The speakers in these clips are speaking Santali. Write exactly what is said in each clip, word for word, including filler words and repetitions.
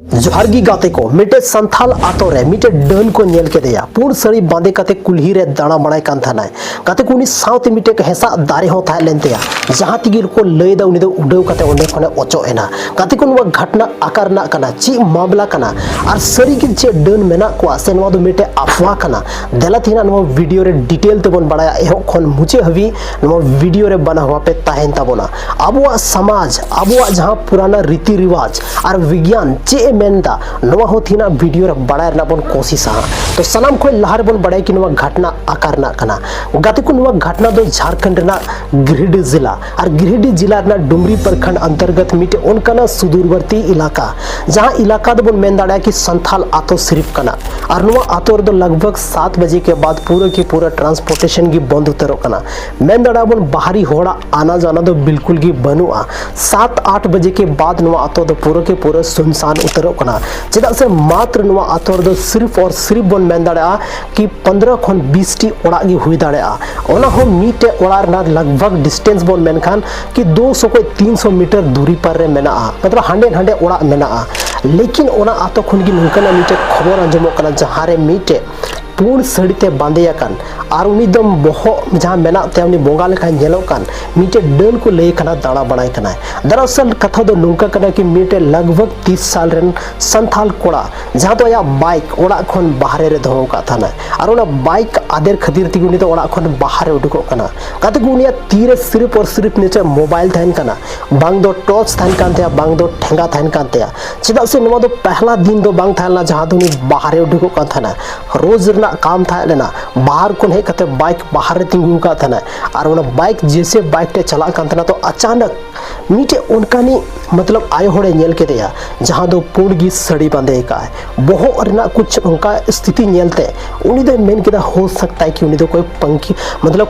ᱡᱚᱦᱟᱨ ᱜᱮ ᱜᱟᱛᱮ ᱠᱚ, ᱢᱤᱫᱴᱮᱡ ᱥᱟᱱᱛᱷᱟᱞ ᱟᱛᱳ ᱨᱮ ᱢᱤᱫᱴᱮᱡ ᱰᱟᱹᱱ ᱠᱚ ᱧᱮᱞ ᱠᱮᱫᱮᱭᱟ᱾ ᱯᱩᱸᱰ ᱥᱟᱹᱲᱤ ᱵᱟᱸᱫᱮ ᱠᱟᱛᱮ ᱠᱩᱞᱦᱤ ᱨᱮ ᱫᱟᱬᱟ ᱵᱟᱲᱟᱭ ᱠᱟᱱ ᱛᱟᱦᱮᱱᱟᱭ᱾ ᱜᱟᱛᱮ ᱠᱚ, ᱩᱱᱤ ᱥᱟᱶᱛᱮ ᱢᱤᱫᱴᱮᱡ ᱦᱮᱸᱥᱟᱜ ᱫᱟᱨᱮ ᱦᱚᱸ ᱛᱟᱦᱮᱸ ᱞᱮᱱ ᱛᱟᱭᱟ, ᱡᱟᱦᱟᱸ ᱛᱮᱜᱮ ᱠᱚ ᱞᱟᱹᱭ ᱮᱫᱟ ᱩᱱᱤ ᱫᱚ ᱩᱰᱟᱹᱣ ᱠᱟᱛᱮ ᱚᱸᱰᱮ ᱠᱷᱚᱱᱮ ᱚᱪᱚᱜ ᱮᱱᱟ᱾ ᱜᱟᱛᱮ ᱠᱚ, ᱱᱚᱣᱟ ᱜᱷᱟᱴᱱᱟ ᱟᱠᱟ ᱨᱮᱱᱟᱜ ᱠᱟᱱᱟ, ᱪᱮᱫ ᱢᱟᱢᱞᱟ ᱠᱟᱱᱟ, ᱟᱨ ᱥᱟᱹᱨᱤ ᱜᱮ ᱪᱮᱫ ᱰᱟᱹᱱ ᱢᱮᱱᱟᱜ ᱠᱚᱣᱟ ᱥᱮ ᱱᱚᱣᱟ ᱫᱚ ᱢᱤᱫᱴᱮᱡ ᱟᱯᱷᱣᱟ ᱠᱟᱱᱟ? ᱫᱮᱞᱟ ᱛᱮᱦᱮᱧ ᱱᱚᱣᱟ ᱵᱷᱤᱰᱤᱭᱳ ᱨᱮ ᱰᱤᱴᱮᱞ ᱛᱮᱵᱚᱱ ᱵᱟᱲᱟᱭᱟ, ᱮᱦᱚᱵ ᱠᱷᱚᱱ ᱢᱩᱪᱟᱹᱫ ᱦᱟᱹᱵᱤᱡ ᱱᱚᱣᱟ ᱵᱷᱤᱰᱤᱭᱳ ᱨᱮ ᱵᱟᱱᱟ ᱦᱚᱲ ᱯᱮ ᱛᱟᱦᱮᱱ ᱛᱟᱵᱚᱱᱟ᱾ ᱟᱵᱚᱣᱟᱜ ᱥᱚᱢᱟᱡᱽ, ᱟᱵᱚᱣᱟᱜ ᱡᱟᱦᱟᱸ ᱯᱩᱨᱟᱱᱟ ᱨᱤᱛᱤ ᱨᱤᱣᱟᱡᱽ ᱟᱨ ᱵᱤᱜᱽᱭᱟᱱ ᱪᱮᱫ ᱮ ᱢᱮᱱᱫᱟ, ᱱᱚᱣᱟ ᱦᱚᱸ ᱛᱮᱦᱮᱧᱟᱜ ᱵᱷᱤᱰᱤᱭᱳ ᱨᱮ ᱵᱟᱲᱟᱭ ᱨᱮᱱᱟᱜ ᱵᱚᱱ ᱠᱳᱥᱤᱥᱟ᱾ ᱛᱚ ᱥᱟᱱᱟᱢ ᱠᱷᱚᱱ ᱞᱟᱦᱟ ᱨᱮᱵᱚᱱ ᱵᱟᱲᱟᱭᱟ ᱠᱤ ᱱᱚᱣᱟ ᱜᱷᱟᱴᱱᱟ ᱟᱠᱟ ᱨᱮᱱᱟᱜ ᱠᱟᱱᱟ᱾ ᱜᱟᱛᱮ ᱠᱚ, ᱱᱚᱣᱟ ᱜᱷᱟᱴᱱᱟ ᱫᱚ ᱡᱷᱟᱲᱠᱷᱚᱸᱰ ᱨᱮᱱᱟᱜ ᱜᱤᱨᱤᱰᱤ ᱡᱮᱞᱟ, ᱟᱨ ᱜᱤᱨᱤᱰᱤ ᱡᱮᱞᱟ ᱨᱮᱱᱟᱜ ᱰᱩᱢᱨᱤ ᱯᱨᱚᱠᱷᱚᱸᱰ ᱚᱱᱛᱚᱨᱜᱚᱛ ᱢᱤᱫᱴᱮᱡ ᱚᱱᱠᱟᱱᱟᱜ ᱥᱩᱫᱩᱨᱵᱚᱨᱛᱤ ᱮᱞᱟᱠᱟ, ᱡᱟᱦᱟᱸ ᱮᱞᱟᱠᱟ ᱫᱚᱵᱚᱱ ᱢᱮᱱ ᱫᱟᱲᱮᱭᱟᱜᱼᱟ ᱠᱤ ᱥᱟᱱᱛᱷᱟᱞ ᱟᱛᱳ ᱥᱤᱨᱤᱯ ᱠᱟᱱᱟ᱾ ᱟᱨ ᱱᱚᱣᱟ ᱟᱛᱳ ᱨᱮᱫᱚ ᱞᱟᱜᱽ ᱵᱷᱟᱜᱽ ᱥᱟᱛ ᱵᱟᱡᱮ ᱠᱮ ᱵᱟᱫ ᱯᱩᱨᱟᱹ ᱠᱤ ᱯᱩᱨᱟᱹ ᱴᱨᱟᱱᱥᱯᱳᱨᱴᱮᱥᱚᱱ ᱜᱮ ᱵᱚᱱᱫ ᱩᱛᱟᱹᱨᱚᱜ ᱠᱟᱱᱟ᱾ ᱢᱮᱱ ᱫᱟᱲᱮᱭᱟᱜᱼᱟ ᱵᱚᱱ ᱵᱟᱦᱨᱤ ᱦᱚᱲᱟᱜ ᱟᱱᱟ ᱡᱟᱱᱟ ᱫᱚ ᱵᱤᱞᱠᱩᱞ ᱜᱮ ᱵᱟᱹᱱᱩᱜᱼᱟ᱾ ᱥᱟᱛ ᱟᱴ ᱵᱟᱡᱮ ᱠᱮ ᱵᱟᱫ ᱱᱚᱣᱟ ᱟᱛᱳ ᱫᱚ ᱯᱩᱨᱟᱹ ᱠᱮ ᱯᱩᱨᱟᱹ ᱥᱩᱱᱥᱟᱱ ᱩᱛᱟᱹᱨᱚᱜ ᱠᱟᱱᱟ᱾ ᱪᱮᱫᱟᱜ ᱥᱮ ᱢᱟᱛᱨ ᱱᱚᱣᱟ ᱟᱛᱳ ᱨᱮᱫᱚ ᱥᱤᱨᱤᱯ ᱟᱨ ᱥᱤᱨᱤᱯ ᱵᱚᱱ ᱢᱮᱱ ᱫᱟᱲᱮᱭᱟᱜᱼᱟ ᱠᱤ ᱯᱚᱱᱫᱽᱨᱚ ᱠᱷᱚᱱ ᱵᱤᱥ ᱴᱤ ᱚᱲᱟᱜ ᱜᱮ ᱦᱩᱭ ᱫᱟᱲᱮᱭᱟᱜᱼᱟ᱾ ᱚᱱᱟ ᱦᱚᱸ ᱢᱤᱫᱴᱮᱡ ᱚᱲᱟᱜ ᱨᱮᱱᱟᱜ ᱞᱟᱜᱽ ᱵᱷᱟᱜᱽ ᱰᱤᱥᱴᱮᱱᱥ ᱵᱚᱱ ᱢᱮᱱᱠᱷᱟᱱ ᱠᱤ ᱫᱩ ᱥᱚ ᱠᱷᱚᱱ ᱛᱤᱱ ᱥᱚ ᱢᱤᱴᱟᱨ ᱫᱩᱨᱤ ᱯᱟᱨ ᱨᱮ ᱢᱮᱱᱟᱜᱼᱟ, ᱢᱚᱛᱞᱚᱵ ᱦᱟᱸᱰᱮ ᱱᱟᱸᱰᱮ ᱚᱲᱟᱜ ᱢᱮᱱᱟᱜᱼᱟ᱾ ᱞᱮᱠᱤᱱ ᱚᱱᱟ ᱟᱛᱳ ᱠᱷᱚᱱ ᱜᱮ ᱱᱚᱝᱠᱟᱱᱟᱜ ᱢᱤᱫᱴᱮᱡ ᱠᱷᱚᱵᱚᱨ ᱟᱸᱡᱚᱢᱚᱜ ᱠᱟᱱᱟ, ᱡᱟᱦᱟᱸ ᱨᱮ ᱢᱤᱫᱴᱮᱡ ᱯᱩᱸᱰ ᱥᱟᱹᱲᱤ ᱛᱮ ᱵᱟᱸᱫᱮ ᱟᱠᱟᱱ ᱟᱨ ᱩᱱᱤ ᱫᱚ ᱵᱚᱦᱚᱜ ᱡᱟᱦᱟᱸ ᱢᱮᱱᱟᱜ ᱛᱟᱭᱟ, ᱩᱱᱤ ᱵᱚᱸᱜᱟ ᱞᱮᱠᱟᱭ ᱧᱮᱞᱚᱜ ᱠᱟᱱ ᱢᱤᱫᱴᱮᱡ ᱰᱟᱹᱱ ᱠᱚ ᱞᱟᱹᱭ ᱠᱟᱱᱟ ᱫᱟᱬᱟ ᱵᱟᱲᱟᱭ ᱠᱟᱱᱟᱭ᱾ ᱫᱟᱨᱟᱥᱚᱞ ᱠᱟᱛᱷᱟ ᱫᱚ ᱱᱚᱝᱠᱟ ᱠᱟᱱᱟ ᱠᱤ ᱢᱤᱫᱴᱮᱡ ᱞᱟᱜᱽ ᱵᱷᱟᱜᱽ ᱛᱤᱥ ᱥᱟᱞ ᱨᱮᱱ ᱥᱟᱱᱛᱷᱟᱞ ᱠᱚᱲᱟ, ᱡᱟᱦᱟᱸ ᱫᱚ ᱟᱭᱟᱜ ᱵᱟᱭᱤᱠ ᱚᱲᱟᱜ ᱠᱷᱚᱱ ᱵᱟᱦᱨᱮ ᱨᱮ ᱫᱚᱦᱚ ᱟᱠᱟᱫ ᱛᱟᱦᱮᱱᱟᱭ, ᱟᱨ ᱚᱱᱟ ᱵᱟᱭᱤᱠ ᱟᱫᱮᱨ ᱠᱷᱟᱹᱛᱤᱨ ᱛᱮᱜᱮ ᱩᱱᱤ ᱫᱚ ᱚᱲᱟᱜ ᱠᱷᱚᱱ ᱵᱟᱦᱨᱮ ᱩᱰᱩᱠᱚᱜ ᱠᱟᱱᱟ᱾ ᱜᱟᱛᱮ ᱠᱚ, ᱩᱱᱤᱭᱟᱜ ᱛᱤ ᱨᱮ ᱥᱤᱨᱤᱯ ᱟᱨ ᱥᱤᱨᱤᱯ ᱱᱤᱡᱮᱨ ᱢᱳᱵᱟᱭᱤᱞ ᱛᱟᱦᱮᱱ ᱠᱟᱱᱟ, ᱵᱟᱝ ᱫᱚ ᱴᱚᱨᱪ ᱛᱟᱦᱮᱱ ᱠᱟᱱ ᱛᱟᱭᱟ, ᱵᱟᱝ ᱫᱚ ᱴᱷᱮᱸᱜᱟ ᱛᱟᱦᱮᱱ ᱠᱟᱱ ᱛᱟᱭᱟ᱾ ᱪᱮᱫᱟᱜ ᱥᱮ ᱱᱚᱣᱟ ᱫᱚ ᱯᱮᱦᱞᱟ ᱫᱤᱱ ᱫᱚ ᱵᱟᱝ ᱛᱟᱦᱮᱸ ᱞᱮᱱᱟ ᱡᱟᱦᱟᱸ ᱫᱚ ᱩᱱᱤ ᱵᱟᱦᱨᱮ ᱩᱰᱩᱠᱚᱜ ᱠᱟᱱ ᱛᱟᱦᱮᱱᱟ᱾ ᱨᱳᱡᱽ ᱨᱮᱱᱟᱜ ᱠᱟᱢ ᱛᱟᱦᱮᱸ ᱞᱮᱱᱟ, ᱵᱟᱦᱟᱨ ᱠᱷᱚᱱ ᱦᱮᱡ ᱠᱟᱛᱮ ᱵᱟᱭᱤᱠ ᱵᱟᱦᱟᱨ ᱨᱮ ᱛᱤᱸᱜᱩ ᱟᱠᱟᱫ ᱛᱟᱦᱮᱱᱟ᱾ ᱟᱨ ᱚᱱᱟ ᱵᱟᱭᱤᱠ ᱡᱮᱥᱮ ᱵᱟᱭᱤᱠ ᱛᱮ ᱪᱟᱞᱟᱜ ᱠᱟᱱ ᱛᱟᱦᱮᱱᱟ, ᱛᱚ ᱟᱪᱟᱱᱚᱠ ᱢᱤᱫᱴᱮᱡ ᱚᱱᱠᱟᱱᱤᱡ ᱢᱚᱛᱞᱚᱵ ᱟᱭᱳ ᱦᱚᱲᱮ ᱧᱮᱞ ᱠᱮᱫᱮᱭᱟ, ᱡᱟᱦᱟᱸ ᱫᱚ ᱯᱩᱸᱰ ᱜᱮ ᱥᱟᱹᱲᱤ ᱵᱟᱸᱫᱮ ᱟᱠᱟᱫᱼᱟᱭ᱾ ᱵᱚᱦᱚᱜ ᱨᱮᱱᱟᱜ ᱠᱩᱪ ᱚᱱᱠᱟ ᱥᱛᱷᱤᱛᱤ ᱧᱮᱞᱛᱮ ᱩᱱᱤ ᱫᱚᱭ ᱢᱮᱱ ᱠᱮᱫᱟ, ᱦᱳ ᱥᱟᱠᱛᱟ ᱦᱟᱭ ᱠᱤ ᱩᱱᱤ ᱫᱚ ᱠᱚᱭ ᱯᱟᱝᱠᱤ ᱢᱚᱛᱞᱚᱵ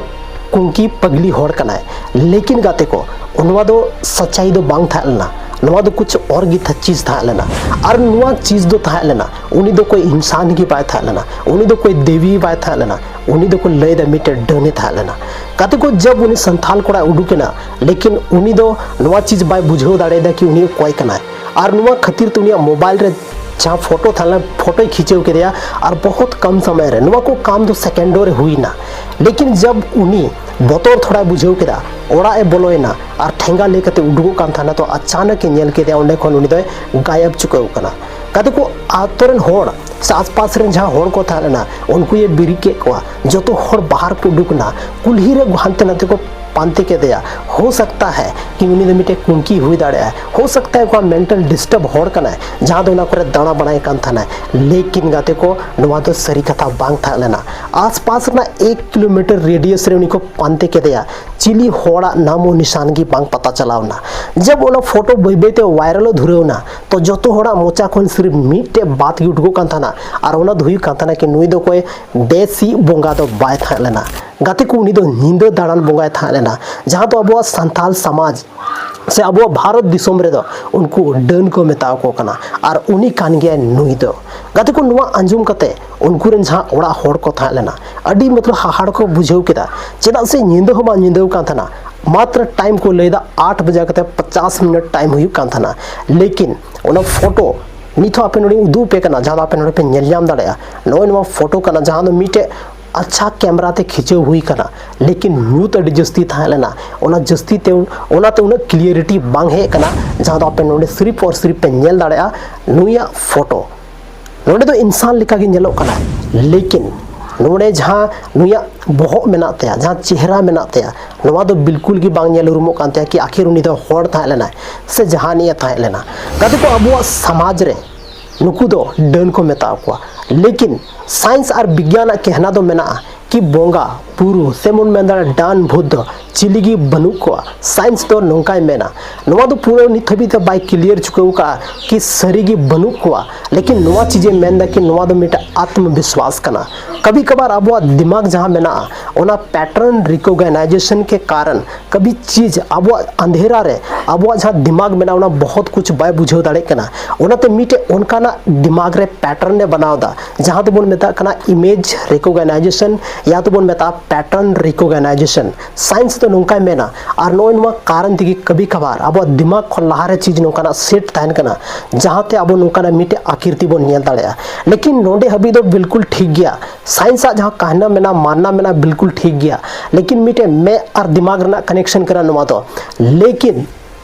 ᱠᱩᱝᱠᱤ ᱯᱟᱜᱽᱞᱤ ᱦᱚᱲ ᱠᱟᱱᱟᱭ᱾ ᱞᱮᱠᱤᱱ ᱜᱟᱛᱮ ᱠᱚ, ᱱᱚᱣᱟ ᱫᱚ ᱥᱟᱪᱟᱭ ᱫᱚ ᱵᱟᱝ ᱛᱟᱦᱮᱸ ᱞᱮᱱᱟ᱾ ᱱᱚᱣᱟ ᱫᱚ ᱠᱩᱪ ᱚᱨ ᱜᱤ ᱛᱷᱟ ᱪᱤᱡᱽ ᱛᱟᱦᱮᱸ ᱞᱮᱱᱟ᱾ ᱟᱨ ᱱᱚᱣᱟ ᱪᱤᱡᱽ ᱫᱚ ᱛᱟᱦᱮᱸ ᱞᱮᱱᱟ, ᱩᱱᱤ ᱫᱚ ᱠᱚᱭ ᱤᱱᱥᱟᱱ ᱜᱮ ᱵᱟᱭ ᱛᱟᱦᱮᱸ ᱞᱮᱱᱟ, ᱩᱱᱤ ᱫᱚ ᱠᱚᱭ ᱫᱮᱵᱤ ᱵᱟᱭ ᱛᱟᱦᱮᱸ ᱞᱮᱱᱟ, ᱩᱱᱤ ᱫᱚᱠᱚ ᱞᱟᱹᱭᱫᱟ ᱢᱤᱫᱴᱮᱱ ᱰᱟᱹᱱᱮ ᱛᱟᱦᱮᱸ ᱞᱮᱱᱟ᱾ ᱜᱟᱛᱮ ᱠᱚ, ᱡᱟᱵ ᱩᱱᱤ ᱥᱟᱱᱛᱷᱟᱞ ᱠᱚᱲᱟᱭ ᱩᱰᱩᱠ ᱮᱱᱟ, ᱞᱮᱠᱤᱱ ᱩᱱᱤ ᱫᱚ ᱱᱚᱣᱟ ᱪᱤᱡᱽ ᱵᱟᱭ ᱵᱩᱡᱷᱟᱹᱣ ᱫᱟᱲᱮᱭᱟᱫᱟ ᱠᱤ ᱩᱱᱤ ᱚᱠᱚᱭ ᱠᱟᱱᱟᱭ᱾ ᱟᱨ ᱱᱚᱣᱟ ᱠᱷᱟᱹᱛᱤᱨ ᱛᱮ ᱩᱱᱤᱭᱟᱜ ᱢᱳᱵᱟᱭᱤᱞ ᱨᱮ ᱡᱟᱦᱟᱸ ᱯᱷᱳᱴᱳ ᱛᱟᱦᱮᱸ ᱞᱮᱱᱟ, ᱯᱷᱳᱴᱳᱭ ᱠᱷᱤᱪᱟᱹᱣ ᱠᱮᱫᱮᱭᱟ᱾ ᱟᱨ ᱵᱚᱦᱩᱛ ᱠᱚᱢ ᱥᱚᱢᱚᱭ ᱨᱮ, ᱱᱚᱣᱟ ᱠᱚ ᱠᱟᱢ ᱫᱚ ᱥᱮᱠᱮᱱᱰᱚ ᱨᱮ ᱦᱩᱭᱱᱟ᱾ ᱞᱮᱠᱤᱱ ᱡᱟᱵ ᱩᱱᱤ ᱵᱚᱛᱚᱨ ᱛᱷᱚᱲᱟᱭ ᱵᱩᱡᱷᱟᱹᱣ ᱠᱮᱫᱟ, ᱚᱲᱟᱜ ᱮ ᱵᱚᱞᱚᱭᱮᱱᱟ ᱟᱨ ᱴᱷᱮᱸᱜᱟ ᱞᱟᱹᱭ ᱠᱟᱛᱮ ᱩᱰᱩᱠᱚᱜ ᱠᱟᱱ ᱛᱟᱦᱮᱱᱟ, ᱛᱚ ᱟᱪᱟᱱᱚᱠ ᱮ ᱧᱮᱞ ᱠᱮᱫᱮᱭᱟ, ᱚᱸᱰᱮ ᱠᱷᱚᱱ ᱩᱱᱤ ᱫᱚᱭ ᱜᱟᱭᱟᱵ ᱪᱩᱠᱟᱹᱣ ᱠᱟᱱᱟ᱾ ᱜᱟᱛᱮ ᱠᱚ, ᱟᱛᱳ ᱨᱮᱱ ᱦᱚᱲ ᱥᱮ ᱟᱥᱯᱟᱥ ᱨᱮᱱ ᱡᱟᱦᱟᱸ ᱦᱚᱲ ᱠᱚ ᱛᱟᱦᱮᱸ ᱞᱮᱱᱟ, ᱩᱱᱠᱩᱭᱮ ᱵᱮᱨᱮᱫ ᱠᱮᱫ ᱠᱚᱣᱟ᱾ ᱡᱚᱛᱚ ᱦᱚᱲ ᱵᱟᱦᱟᱨ ᱠᱚ ᱩᱰᱩᱠ ᱮᱱᱟ, ᱠᱩᱞᱦᱤ ᱨᱮ ᱦᱟᱱᱛᱮ ᱱᱟᱛᱮ ᱠᱚ ᱯᱟᱱᱛᱮ ᱠᱮᱫᱮᱭᱟ᱾ ᱦᱳ ᱥᱟᱠᱛᱟ ᱦᱟᱭ ᱠᱤ ᱩᱱᱤ ᱫᱚ ᱢᱤᱫᱴᱮᱱ ᱠᱩᱝᱠᱤ ᱦᱩᱭ ᱫᱟᱲᱮᱭᱟᱜᱼᱟ, ᱦᱳ ᱥᱟᱠᱛᱟ ᱦᱟᱭ ᱚᱠᱟ ᱢᱮᱱᱴᱟᱞ ᱰᱤᱥᱴᱟᱨᱵ ᱦᱚᱲ ᱠᱟᱱᱟᱭ, ᱡᱟᱦᱟᱸ ᱫᱚ ᱚᱱᱟ ᱠᱚᱨᱮ ᱫᱟᱬᱟ ᱵᱟᱲᱟᱭ ᱠᱟᱱ ᱛᱟᱦᱮᱱᱟᱭ᱾ ᱞᱮᱠᱤᱱ ᱜᱟᱛᱮ ᱠᱚ, ᱱᱚᱣᱟ ᱫᱚ ᱥᱟᱹᱨᱤ ᱠᱟᱛᱷᱟ ᱵᱟᱝ ᱛᱟᱦᱮᱸ ᱞᱮᱱᱟ᱾ ᱟᱥᱯᱟᱥ ᱨᱮᱱᱟᱜ ᱮᱠ ᱠᱤᱞᱳᱢᱤᱴᱟᱨ ᱨᱮᱰᱤᱭᱟᱥ ᱨᱮ ᱩᱱᱤ ᱠᱚ ᱯᱟᱱᱛᱮ ᱠᱮᱫᱮᱭᱟ, ᱪᱤᱞᱤ ᱦᱚᱲᱟᱜ ᱱᱟᱢ ᱚ ᱱᱤᱥᱟᱱ ᱜᱮ ᱵᱟᱝ ᱯᱟᱛᱟ ᱪᱟᱞᱟᱣ ᱮᱱᱟ᱾ ᱡᱟᱵ ᱚᱱᱟ ᱯᱷᱳᱴᱳ ᱵᱟᱹᱭ ᱵᱟᱹᱭ ᱛᱮ ᱣᱟᱭᱨᱟᱞᱚᱜ ᱫᱷᱩᱨᱟᱹᱣ ᱮᱱᱟ, ᱛᱚ ᱡᱚᱛᱚ ᱦᱚᱲᱟᱜ ᱢᱚᱪᱟ ᱠᱷᱚᱱ ᱥᱤᱨᱯ ᱢᱤᱫᱴᱮᱡ ᱵᱟᱛ ᱜᱮ ᱩᱰᱩᱠᱚᱜ ᱠᱟᱱ ᱛᱟᱦᱮᱱᱟ, ᱟᱨ ᱚᱱᱟ ᱫᱚ ᱦᱩᱭᱩᱜ ᱠᱟᱱ ᱛᱟᱦᱮᱱᱟ ᱠᱤ ᱱᱩᱭ ᱫᱚ ᱚᱠᱚᱭ ᱵᱮᱥᱤ ᱵᱚᱸᱜᱟ ᱫᱚ ᱵᱟᱭ ᱛᱟᱦᱮᱸ ᱞᱮᱱᱟ᱾ ᱜᱟᱛᱮ ᱠᱚ, ᱩᱱᱤ ᱫᱚ ᱧᱤᱫᱟᱹ ᱫᱟᱬᱟᱱ ᱵᱚᱸᱜᱟᱭ ᱛᱟᱦᱮᱸ ᱞᱮᱱᱟ, ᱡᱟᱦᱟᱸ ᱫᱚ ᱟᱵᱚᱣᱟᱜ ᱥᱟᱱᱛᱟᱞ ᱥᱚᱢᱟᱡᱽ ᱥᱮ ᱟᱵᱚᱣᱟᱜ ᱵᱷᱟᱨᱚᱛ ᱫᱤᱥᱚᱢ ᱨᱮᱫᱚ ᱩᱱᱠᱩ ᱰᱟᱹᱱ ᱠᱚ ᱢᱮᱛᱟᱣ ᱠᱚ ᱠᱟᱱᱟ, ᱟᱨ ᱩᱱᱤ ᱠᱟᱱ ᱜᱮᱭᱟᱭ ᱱᱩᱭ ᱫᱚ᱾ ᱜᱟᱛᱮ ᱠᱚ, ᱱᱚᱣᱟ ᱟᱸᱡᱚᱢ ᱠᱟᱛᱮ ᱩᱱᱠᱩ ᱨᱮᱱ ᱡᱟᱦᱟᱸ ᱚᱲᱟᱜ ᱦᱚᱲ ᱠᱚ ᱛᱟᱦᱮᱸ ᱞᱮᱱᱟ, ᱟᱹᱰᱤ ᱢᱚᱛᱞᱚᱵ ᱦᱟᱦᱟᱲ ᱠᱚ ᱵᱩᱡᱷᱟᱹᱣ ᱠᱮᱫᱟ, ᱪᱮᱫᱟᱜ ᱥᱮ ᱧᱤᱫᱟᱹ ᱦᱚᱸ ᱵᱟᱝ ᱧᱤᱫᱟᱹᱣ ᱠᱟᱱ ᱛᱟᱦᱮᱱᱟ᱾ ᱢᱟᱛᱨᱚ ᱴᱟᱭᱤᱢ ᱠᱚ ᱞᱟᱹᱭᱫᱟ, ᱟᱴ ᱵᱟᱡᱟ ᱠᱟᱛᱮ ᱯᱚᱪᱟᱥ ᱢᱤᱱᱤᱴ ᱴᱟᱭᱤᱢ ᱦᱩᱭᱩᱜ ᱠᱟᱱ ᱛᱟᱦᱮᱱᱟ᱾ ᱞᱮᱠᱤᱱ ᱚᱱᱟ ᱯᱷᱳᱴᱳ ᱱᱤᱛ ᱦᱚᱸ ᱟᱯᱮ ᱱᱚᱰᱮᱧ ᱩᱫᱩᱜ ᱟᱯᱮ ᱠᱟᱱᱟ, ᱡᱟᱦᱟᱸ ᱫᱚ ᱟᱯᱮ ᱱᱚᱰᱮ ᱯᱮ ᱧᱮᱞ ᱧᱟᱢ ᱫᱟᱲᱮᱭᱟᱜᱼᱟ᱾ ᱱᱚᱜᱼᱚᱭ ᱱᱚᱣᱟ ᱯᱷᱳᱴᱳ ᱠᱟᱱᱟ, ᱡᱟᱦᱟᱸ ᱫᱚ ᱢᱤᱫᱴᱮᱡ ᱟᱪᱪᱷᱟ ᱠᱮᱢᱨᱟ ᱛᱮ ᱠᱷᱤᱪᱟᱹᱣ ᱦᱩᱭ ᱠᱟᱱᱟ, ᱞᱮᱠᱤᱱ ᱧᱩᱛ ᱟᱹᱰᱤ ᱡᱟᱹᱥᱛᱤ ᱛᱟᱦᱮᱸ ᱞᱮᱱᱟ᱾ ᱚᱱᱟ ᱡᱟᱹᱥᱛᱤ ᱛᱮ, ᱚᱱᱟᱛᱮ ᱩᱱᱟᱹᱜ ᱠᱞᱤᱭᱟᱨᱤᱴᱤ ᱵᱟᱝ ᱦᱮᱡ ᱠᱟᱱᱟ, ᱡᱟᱦᱟᱸ ᱫᱚ ᱟᱯᱮ ᱱᱚᱰᱮ ᱥᱤᱨᱤᱯ ᱟᱨ ᱥᱤᱨᱤᱯ ᱯᱮ ᱧᱮᱞ ᱫᱟᱲᱮᱭᱟᱜᱼᱟ ᱱᱩᱭᱟᱜ ᱯᱷᱳᱴᱳ᱾ ᱱᱚᱰᱮ ᱫᱚ ᱤᱱᱥᱟᱱ ᱞᱮᱠᱟᱜᱮ ᱧᱮᱞᱚᱜ ᱠᱟᱱᱟ, ᱞᱮᱠᱤᱱ ᱱᱚᱰᱮ ᱡᱟᱦᱟᱸ ᱱᱩᱭᱟᱜ ᱵᱚᱦᱚᱜ ᱢᱮᱱᱟᱜ ᱛᱟᱭᱟ, ᱡᱟᱦᱟᱸ ᱪᱮᱦᱨᱟ ᱢᱮᱱᱟᱜ ᱛᱟᱭᱟ, ᱱᱚᱣᱟ ᱫᱚ ᱵᱤᱞᱠᱩᱞ ᱜᱮ ᱵᱟᱝ ᱧᱮᱞ ᱩᱨᱩᱢᱚᱜ ᱠᱟᱱ ᱛᱟᱭᱟ ᱠᱤ ᱟᱹᱠᱷᱤᱨ ᱩᱱᱤ ᱫᱚ ᱦᱚᱲ ᱛᱟᱦᱮᱸ ᱞᱮᱱᱟᱭ ᱥᱮ ᱡᱟᱦᱟᱱᱤᱡ ᱮ ᱛᱟᱦᱮᱸ ᱞᱮᱱᱟ᱾ ᱜᱟᱛᱮ ᱠᱚ, ᱟᱵᱚᱣᱟᱜ ᱥᱚᱢᱟᱡᱽ ᱨᱮ ᱱᱩᱠᱩ ᱫᱚ ᱰᱟᱹᱱ ᱠᱚ ᱢᱮᱛᱟ ᱠᱚᱣᱟ, ᱞᱮᱠᱤᱱ ᱥᱟᱭᱮᱱᱥ ᱟᱨ ᱵᱤᱜᱽᱜᱟᱱᱟᱜ ᱠᱮᱦᱱᱟ ᱫᱚ ᱢᱮᱱᱟᱜᱼᱟ ᱠᱤ ᱵᱚᱸᱜᱟ ᱵᱩᱨᱩ ᱥᱮ ᱵᱚᱱ ᱢᱮᱱ ᱫᱟᱲᱮᱭᱟᱜᱼᱟ ᱰᱟᱹᱱ ᱵᱷᱩᱛ ᱫᱚ ᱪᱤᱞᱤ ᱜᱮ ᱵᱟᱹᱱᱩᱜ ᱠᱚᱣᱟ᱾ ᱥᱟᱭᱮᱱᱥ ᱫᱚ ᱱᱚᱝᱠᱟᱭ ᱢᱮᱱᱟ, ᱱᱚᱣᱟ ᱫᱚ ᱯᱩᱨᱟᱹ ᱱᱤᱛ ᱦᱟᱹᱵᱤᱡ ᱛᱮ ᱵᱟᱭ ᱠᱞᱤᱭᱟᱨ ᱪᱩᱠᱟᱹᱣ ᱠᱟᱜᱼᱟ ᱠᱤ ᱥᱟᱹᱨᱤ ᱜᱮ ᱵᱟᱹᱱᱩᱜ ᱠᱚᱣᱟ, ᱞᱮᱠᱤᱱ ᱱᱚᱣᱟ ᱪᱤᱡᱮ ᱢᱮᱱᱫᱟ ᱠᱤ ᱱᱚᱣᱟ ᱫᱚ ᱢᱤᱫᱴᱟᱝ ᱟᱛᱢᱚ ᱵᱤᱥᱣᱟᱥ ᱠᱟᱱᱟ᱾ ᱠᱟᱵᱷᱤ ᱠᱟᱵᱷᱟᱨ ᱟᱵᱚᱣᱟᱜ ᱫᱤᱢᱟᱜᱽ ᱡᱟᱦᱟᱸ ᱢᱮᱱᱟᱜᱼᱟ, ᱚᱱᱟ pattern recognition ᱠᱮ ᱠᱟᱨᱚᱱ ᱠᱟᱵᱷᱤ ᱪᱤᱡᱽ ᱟᱵᱚᱣᱟᱜ ᱟᱸᱫᱷᱮᱨᱟ ᱨᱮ ᱟᱵᱚᱣᱟᱜ ᱡᱟᱦᱟᱸ ᱫᱤᱢᱟᱜᱽ ᱢᱮᱱᱟᱜᱼᱟ, ᱚᱱᱟ ᱵᱚᱦᱚᱛ ᱠᱩᱪ ᱵᱟᱭ ᱵᱩᱡᱷᱟᱹᱣ ᱫᱟᱲᱮᱭᱟᱜ ᱠᱟᱱᱟ᱾ ᱚᱱᱟᱛᱮ ᱢᱤᱫᱴᱮᱡ ᱚᱱᱠᱟᱱᱟᱜ ᱫᱤᱢᱟᱜᱽ ᱨᱮ pattern ᱮ ᱵᱮᱱᱟᱣ ᱮᱫᱟ, ᱡᱟᱦᱟᱸ ᱫᱚᱵᱚᱱ ᱢᱮᱛᱟᱜ ᱠᱟᱱᱟ image recognition, ᱭᱟ ᱛᱚᱵᱚᱱ ᱢᱮᱛᱟᱜᱼᱟ pattern recognition᱾ ᱥᱟᱭᱮᱱᱥ ᱫᱚ ᱱᱚᱝᱠᱟᱭ ᱢᱮᱱᱟ᱾ ᱟᱨ ᱱᱚᱜᱼᱚᱭ ᱱᱚᱣᱟ ᱠᱟᱨᱚᱱ ᱛᱮᱜᱮ ᱠᱟᱵᱷᱤ ᱠᱟᱵᱷᱟᱨ ᱟᱵᱚᱣᱟᱜ ᱫᱤᱢᱟᱜᱽ ᱠᱷᱚᱱ ᱞᱟᱦᱟᱨᱮ ᱪᱤᱡᱽ ᱱᱚᱝᱠᱟᱱᱟᱜ ᱥᱮᱴ ᱛᱟᱦᱮᱱ ᱠᱟᱱᱟ, ᱡᱟᱦᱟᱸᱛᱮ ᱟᱵᱚ ᱱᱚᱝᱠᱟᱱᱟᱜ ᱢᱤᱫᱴᱮᱡ ᱟᱠᱨᱤᱛᱤ ᱵᱚᱱ ᱧᱮᱞ ᱫᱟᱲᱮᱭᱟᱜᱼᱟ᱾ ᱞᱮᱠᱤᱱ ᱱᱚᱰᱮ ᱦᱟᱹᱵᱤᱡ ᱫᱚ ᱵᱤᱞᱠᱩᱞ ᱴᱷᱤᱠ ᱜᱮᱭᱟ, ᱥᱟᱭᱮᱱᱥ ᱟᱜ ᱡᱟᱦᱟᱸ ᱠᱟᱦᱱᱟ ᱢᱮᱱᱟᱜᱼᱟ, ᱢᱟᱱᱱᱟ ᱢᱮᱱᱟᱜᱼᱟ, ᱵᱤᱞᱠᱩᱞ ᱴᱷᱤᱠ ᱜᱮᱭᱟ᱾ ᱞᱮᱠᱤᱱ ᱢᱤᱫᱴᱮᱡ ᱢᱮᱫ ᱟᱨ ᱫᱤᱢᱟᱜᱽ ᱨᱮᱱᱟᱜ ᱠᱟᱱᱮᱠᱥᱚᱱ ᱠᱟᱱᱟ ᱱᱚᱣᱟ ᱫᱚ᱾ ᱞᱮᱠᱤᱱ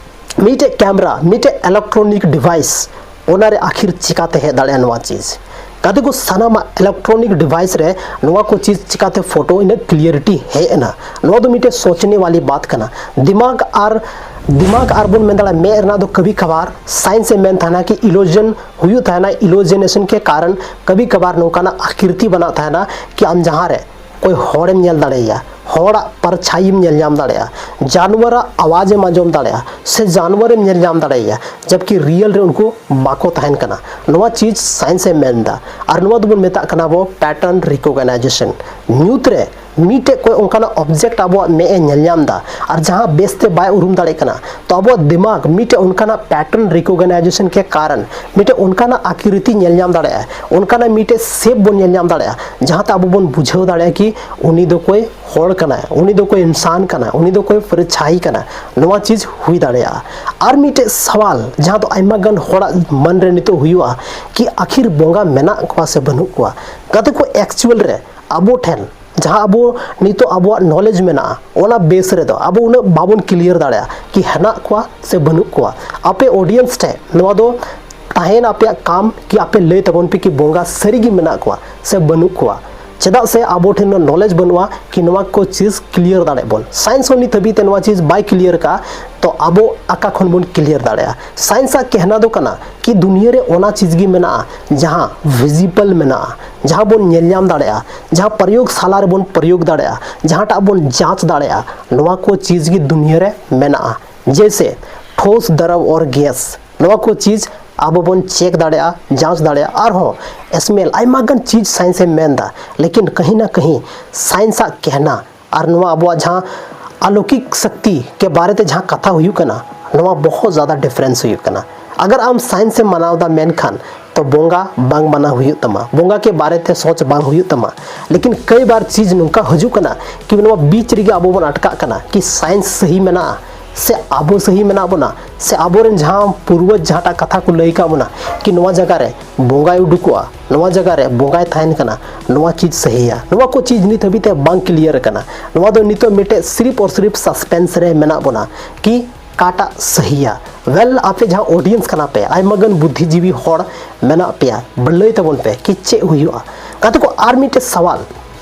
ᱢᱤᱫᱴᱮᱡ ᱠᱮᱢᱮᱨᱟ, ᱢᱤᱫᱴᱮᱡ ᱤᱞᱮᱠᱴᱨᱚᱱᱤᱠ ᱰᱤᱵᱷᱟᱭᱤᱥ, ᱚᱱᱟᱨᱮ ᱟᱠᱷᱤᱨ ᱪᱤᱠᱟᱛᱮ ᱦᱮᱡ ᱫᱟᱲᱮᱭᱟᱜᱼᱟ ᱱᱚᱣᱟ ᱪᱤᱡᱽ? ᱜᱟᱛᱮ ᱠᱚ, ᱥᱟᱱᱟᱢᱟᱜ ᱤᱞᱮᱠᱴᱨᱚᱱᱤᱠ ᱰᱤᱵᱷᱟᱭᱤᱥ ᱨᱮ ᱱᱚᱣᱟ ᱠᱚ ᱪᱤᱡᱽ ᱪᱤᱠᱟᱛᱮ ᱯᱷᱳᱴᱳ ᱤᱱᱟᱹᱜ ᱠᱞᱤᱭᱟᱨᱤᱴᱤ ᱦᱮᱡ ᱮᱱᱟ? ᱱᱚᱣᱟ ᱫᱚ ᱢᱤᱫᱴᱮᱡ ᱥᱳᱪᱱᱮ ᱣᱟᱞᱤ ᱵᱟᱛ ᱠᱟᱱᱟ᱾ ᱫᱤᱢᱟᱜᱽ ᱟᱨ ᱫᱤᱢᱟᱜᱽ ᱟᱨ ᱵᱚᱱ ᱢᱮᱱ ᱫᱟᱲᱮᱭᱟᱜᱼᱟ ᱢᱮᱫ ᱨᱮᱱᱟᱜ ᱫᱚ ᱠᱟᱵᱷᱤ ᱠᱟᱵᱷᱟᱨ ᱥᱟᱭᱮᱱᱥ ᱮ ᱢᱮᱱ ᱛᱟᱦᱮᱱᱟ ᱠᱤ ᱤᱞᱳᱡᱚᱱ ᱦᱩᱭᱩᱜ ᱛᱟᱦᱮᱱᱟ, ᱤᱞᱳᱡᱤᱱᱮᱥᱚᱱ ᱠᱮ ᱠᱟᱨᱚᱱ ᱠᱟᱵᱷᱤ ᱠᱟᱵᱷᱟᱨ ᱱᱚᱝᱠᱟᱱᱟᱜ ᱟᱠᱨᱤᱛᱤ ᱵᱮᱱᱟᱜ ᱛᱟᱦᱮᱱᱟ ᱠᱤ ᱟᱢ ᱡᱟᱦᱟᱸ ᱨᱮ ᱚᱠᱚᱭ ᱦᱚᱲᱮᱢ ᱧᱮᱞ ᱫᱟᱲᱮᱭᱟᱭᱟ, ᱦᱚᱲᱟᱜ ᱯᱟᱨᱪᱷᱟᱭᱤᱢ ᱧᱮᱞ ᱧᱟᱢ ᱫᱟᱲᱮᱭᱟᱜᱼᱟ, ᱡᱟᱱᱣᱟᱨᱟᱜ ᱟᱣᱟᱡᱮᱢ ᱟᱸᱡᱚᱢ ᱫᱟᱲᱮᱭᱟᱜᱼᱟ, ᱥᱮ ᱡᱟᱱᱣᱟᱨᱮᱢ ᱧᱮᱞ ᱧᱟᱢ ᱫᱟᱲᱮᱭᱟᱭᱟ, ᱡᱟᱵᱠᱤ ᱨᱤᱭᱮᱞ ᱨᱮ ᱩᱱᱠᱩ ᱵᱟᱠᱚ ᱛᱟᱦᱮᱱ ᱠᱟᱱᱟ᱾ ᱱᱚᱣᱟ ᱪᱤᱡᱽ ᱥᱟᱭᱮᱱᱥ ᱮ ᱢᱮᱱ ᱮᱫᱟ, ᱟᱨ ᱱᱚᱣᱟ ᱫᱚᱵᱚᱱ ᱢᱮᱛᱟᱜ ᱠᱟᱱᱟ ᱟᱵᱚ pattern recognition᱾ ᱧᱩᱛ ᱨᱮ ᱢᱤᱫᱴᱮᱡ ᱠᱚᱭ ᱚᱱᱠᱟᱱᱟᱜ ᱚᱵᱡᱮᱠᱴ ᱟᱵᱚᱣᱟᱜ ᱢᱮᱫ ᱮ ᱧᱮᱞ ᱧᱟᱢ ᱮᱫᱟ, ᱟᱨ ᱡᱟᱦᱟᱸ ᱵᱮᱥᱛᱮ ᱵᱟᱭ ᱩᱨᱩᱢ ᱫᱟᱲᱮᱭᱟᱜ ᱠᱟᱱᱟ, ᱛᱚ ᱟᱵᱚᱣᱟᱜ ᱫᱤᱢᱟᱜᱽ ᱢᱤᱫᱴᱮᱡ ᱚᱱᱠᱟᱱᱟᱜ pattern recognition ᱠᱮ ᱠᱟᱨᱚᱱ ᱢᱤᱫᱴᱮᱡ ᱚᱱᱠᱟᱱᱟᱜ ᱟᱠᱨᱤᱛᱤ ᱧᱮᱞ ᱧᱟᱢ ᱫᱟᱲᱮᱭᱟᱜᱼᱟ, ᱚᱱᱠᱟᱱᱟᱜ ᱢᱤᱫᱴᱮᱡ ᱥᱮᱯ ᱵᱚᱱ ᱧᱮᱞ ᱧᱟᱢ ᱫᱟᱲᱮᱭᱟᱜᱼᱟ, ᱡᱟᱦᱟᱸᱛᱮ ᱟᱵᱚ ᱵᱚᱱ ᱵᱩᱡᱷᱟᱹᱣ ᱫᱟᱲᱮᱭᱟᱜᱼᱟ ᱠᱤ ᱩᱱᱤ ᱫᱚ ᱠᱚᱭ ᱦᱚᱲ ᱠᱟᱱᱟᱭ, ᱩᱱᱤ ᱫᱚ ᱠᱚᱭ ᱤᱱᱥᱟᱱ ᱠᱟᱱᱟ, ᱩᱱᱤ ᱫᱚ ᱠᱚᱭ ᱯᱟᱨᱪᱷᱟᱭᱤ ᱠᱟᱱᱟ᱾ ᱱᱚᱣᱟ ᱪᱤᱡᱽ ᱦᱩᱭ ᱫᱟᱲᱮᱭᱟᱜᱼᱟ᱾ ᱟᱨ ᱢᱤᱫᱴᱮᱡ ᱥᱟᱣᱟᱞ, ᱡᱟᱦᱟᱸ ᱫᱚ ᱟᱭᱢᱟ ᱜᱟᱱ ᱦᱚᱲᱟᱜ ᱢᱚᱱ ᱨᱮ ᱱᱤᱛᱚᱜ ᱦᱩᱭᱩᱜᱼᱟ ᱠᱤ ᱟᱹᱠᱷᱤᱨ ᱵᱚᱸᱜᱟ ᱢᱮᱱᱟᱜ ᱠᱚᱣᱟ ᱥᱮ ᱵᱟᱹᱱᱩᱜ ᱠᱚᱣᱟ? ᱜᱟᱛᱮ ᱠᱚ, ᱮᱠᱪᱩᱭᱮᱞ ᱨᱮ ᱟᱵᱚ ᱴᱷᱮᱱ ᱡᱟᱦᱟᱸ ᱟᱵᱚ ᱱᱤᱛᱚᱜ ᱟᱵᱚᱣᱟᱜ ᱱᱚᱞᱮᱡᱽ ᱢᱮᱱᱟᱜᱼᱟ, ᱚᱱᱟ ᱵᱮᱥ ᱨᱮᱫᱚ ᱟᱵᱚ ᱩᱱᱟᱹᱜ ᱵᱟᱵᱚᱱ ᱠᱞᱤᱭᱟᱨ ᱫᱟᱲᱮᱭᱟᱜᱼᱟ ᱠᱤ ᱦᱮᱱᱟᱜ ᱠᱚᱣᱟ ᱥᱮ ᱵᱟᱹᱱᱩᱜ ᱠᱚᱣᱟ᱾ ᱟᱯᱮ ᱚᱰᱤᱭᱮᱱᱥ ᱴᱷᱮᱱ ᱱᱚᱣᱟ ᱫᱚ ᱛᱟᱦᱮᱱ ᱟᱯᱮᱭᱟᱜ ᱠᱟᱢ ᱠᱤ ᱟᱯᱮ ᱞᱟᱹᱭ ᱛᱟᱵᱚᱱ ᱯᱮ ᱠᱤ ᱵᱚᱸᱜᱟ ᱥᱟᱹᱨᱤ ᱜᱮ ᱢᱮᱱᱟᱜ ᱠᱚᱣᱟ ᱥᱮ ᱵᱟᱹᱱᱩᱜ ᱠᱚᱣᱟ᱾ ᱪᱮᱫᱟᱜ ᱥᱮ ᱟᱵᱚ ᱴᱷᱮᱱ ᱫᱚ ᱱᱚᱞᱮᱡᱽ ᱵᱟᱹᱱᱩᱜᱼᱟ ᱠᱤ ᱱᱚᱣᱟ ᱠᱚ ᱪᱤᱡᱽ ᱠᱞᱤᱭᱟᱨ ᱫᱟᱲᱮᱭᱟᱜ ᱵᱚᱱ᱾ ᱥᱟᱭᱮᱱᱥ ᱦᱚᱸ ᱱᱤᱛ ᱦᱟᱹᱵᱤᱡ ᱛᱮ ᱱᱚᱣᱟ ᱪᱤᱡᱽ ᱵᱟᱭ ᱠᱞᱤᱭᱟᱨ ᱠᱟᱜᱼᱟ, ᱛᱚ ᱟᱵᱚ ᱟᱠᱟ ᱠᱷᱚᱱ ᱵᱚᱱ ᱠᱞᱤᱭᱟᱨ ᱫᱟᱲᱮᱭᱟᱜᱼᱟ? ᱥᱟᱭᱮᱱᱥ ᱟᱜ ᱠᱮᱦᱱᱟ ᱫᱚ ᱠᱟᱱᱟ ᱠᱤ ᱫᱩᱱᱤᱭᱟᱹ ᱨᱮ ᱚᱱᱟ ᱪᱤᱡᱽ ᱜᱮ ᱢᱮᱱᱟᱜᱼᱟ ᱡᱟᱦᱟᱸ ᱵᱷᱤᱡᱤᱵᱚᱞ ᱢᱮᱱᱟᱜᱼᱟ, ᱡᱟᱦᱟᱸ ᱵᱚᱱ ᱧᱮᱞ ᱧᱟᱢ ᱫᱟᱲᱮᱭᱟᱜᱼᱟ, ᱡᱟᱦᱟᱸ ᱯᱨᱚᱭᱳᱜᱽ ᱥᱟᱞᱟ ᱨᱮᱵᱚᱱ ᱯᱨᱚᱭᱳᱜᱽ ᱫᱟᱲᱮᱭᱟᱜᱼᱟ, ᱡᱟᱦᱟᱸᱴᱟᱜ ᱵᱚᱱ ᱡᱟᱸᱪ ᱫᱟᱲᱮᱭᱟᱜᱼᱟ, ᱱᱚᱣᱟ ᱠᱚ ᱪᱤᱡᱽ ᱜᱮ ᱫᱩᱱᱤᱭᱟᱹ ᱨᱮ ᱢᱮᱱᱟᱜᱼᱟ᱾ ᱡᱮᱭᱥᱮ ᱴᱷᱳᱥ ᱫᱨᱚᱵ ᱚᱨ ᱜᱮᱥ, ᱱᱚᱣᱟ ᱠᱚ ᱪᱤᱡᱽ ᱟᱵᱚ ᱵᱚᱱ ᱪᱮᱠ ᱫᱟᱲᱮᱭᱟᱜᱼᱟ, ᱡᱟᱸᱪ ᱫᱟᱲᱮᱭᱟᱜᱼᱟ, ᱟᱨᱦᱚᱸ ᱥᱢᱮᱞ, ᱟᱭᱢᱟ ᱜᱟᱱ ᱪᱤᱡᱽ ᱥᱟᱭᱮᱱᱥ ᱮ ᱢᱮᱱ ᱮᱫᱟ, ᱞᱮᱠᱤᱱ ᱠᱟᱹᱦᱤ ᱱᱟ ᱠᱟᱹᱦᱤ ᱥᱟᱭᱮᱱᱥ ᱟᱜ ᱠᱮᱦᱱᱟ ᱟᱨ ᱱᱚᱣᱟ ᱟᱵᱚᱣᱟᱜ ᱡᱟᱦᱟᱸ ᱟᱞᱚᱠᱤᱠ ᱥᱚᱠᱛᱤ ᱠᱮ ᱵᱟᱨᱮ ᱛᱮ ᱡᱟᱦᱟᱸ ᱠᱟᱛᱷᱟ ᱦᱩᱭᱩᱜ ᱠᱟᱱᱟ, ᱱᱚᱣᱟ ᱵᱚᱦᱚᱛ ᱡᱟᱫᱟ ᱰᱤᱯᱷᱟᱨᱮᱱᱥ ᱦᱩᱭᱩᱜ ᱠᱟᱱᱟ᱾ ᱟᱜᱟᱨ ᱟᱢ ᱥᱟᱭᱮᱱᱥ ᱮᱢ ᱢᱟᱱᱟᱣ ᱮᱫᱟ, ᱢᱮᱱᱠᱷᱟᱱ ᱛᱚ ᱵᱚᱸᱜᱟ ᱵᱟᱝ ᱢᱟᱱᱟᱣ ᱦᱩᱭᱩᱜ ᱛᱟᱢᱟ, ᱵᱚᱸᱜᱟ ᱠᱮ ᱵᱟᱨᱮ ᱛᱮ ᱥᱚᱪ ᱵᱟᱝ ᱦᱩᱭᱩᱜ ᱛᱟᱢᱟ᱾ ᱞᱮᱠᱤᱱ ᱠᱟᱹᱭ ᱵᱟᱨ ᱪᱤᱡᱽ ᱱᱚᱝᱠᱟ ᱦᱤᱡᱩᱜ ᱠᱟᱱᱟ ᱠᱤ ᱱᱚᱣᱟ ᱵᱤᱪ ᱨᱮᱜᱮ ᱟᱵᱚ ᱵᱚᱱ ᱟᱴᱠᱟᱜ ᱠᱟᱱᱟ ᱠᱤ ᱥᱟᱭᱮᱱᱥ ᱥᱟᱹᱦᱤ ᱢᱮᱱᱟᱜᱼᱟ ᱥᱮ ᱟᱵᱚ ᱥᱟᱹᱦᱤ ᱢᱮᱱᱟᱜ ᱵᱚᱱᱟ, ᱥᱮ ᱟᱵᱚᱨᱮᱱ ᱡᱟᱦᱟᱸ ᱯᱩᱨᱵᱚᱡᱽ ᱡᱟᱦᱟᱸᱴᱟᱜ ᱠᱟᱛᱷᱟ ᱠᱚ ᱞᱟᱹᱭ ᱟᱠᱟᱫ ᱵᱚᱱᱟ ᱠᱤ ᱱᱚᱣᱟ ᱡᱟᱭᱜᱟ ᱨᱮ ᱵᱚᱸᱜᱟᱭ ᱩᱰᱩᱠᱚᱜᱼᱟ, ᱱᱚᱣᱟ ᱡᱟᱭᱜᱟ ᱨᱮ ᱵᱚᱸᱜᱟᱭ ᱛᱟᱦᱮᱱ ᱠᱟᱱᱟ, ᱱᱚᱣᱟ ᱪᱤᱡᱽ ᱥᱟᱹᱦᱤᱭᱟ, ᱱᱚᱣᱟ ᱠᱚ ᱪᱤᱡᱽ ᱱᱤᱛ ᱦᱟᱹᱵᱤᱡ ᱛᱮ ᱵᱟᱝ ᱠᱞᱤᱭᱟᱨ ᱟᱠᱟᱱᱟ᱾ ᱱᱚᱣᱟ ᱫᱚ ᱱᱤᱛᱚᱜ ᱢᱤᱫᱴᱮᱡ ᱥᱤᱨᱤᱯ ᱚᱨ ᱥᱤᱨᱤᱯ ᱥᱟᱥᱯᱮᱱᱥ ᱨᱮ ᱢᱮᱱᱟᱜ ᱵᱚᱱᱟ ᱠᱤ ᱚᱠᱟᱴᱟᱜ ᱥᱟᱹᱦᱤᱭᱟ᱾ ᱣᱮᱞ, ᱟᱯᱮ ᱡᱟᱦᱟᱸ ᱚᱰᱤᱭᱮᱱᱥ ᱠᱟᱱᱟ ᱯᱮ, ᱟᱭᱢᱟ ᱜᱟᱱ ᱵᱩᱫᱽᱫᱷᱤᱡᱤᱵᱤ ᱦᱚᱲ ᱢᱮᱱᱟᱜ ᱯᱮᱭᱟ, ᱞᱟᱹᱭ ᱛᱟᱵᱚᱱ ᱯᱮ ᱠᱤ ᱪᱮᱫ ᱦᱩᱭᱩᱜᱼᱟ᱾ ᱜᱟᱛᱮ ᱠᱚ, ᱟᱨ ᱢᱤᱫᱴᱮᱡ ᱥᱟᱣᱟᱞ,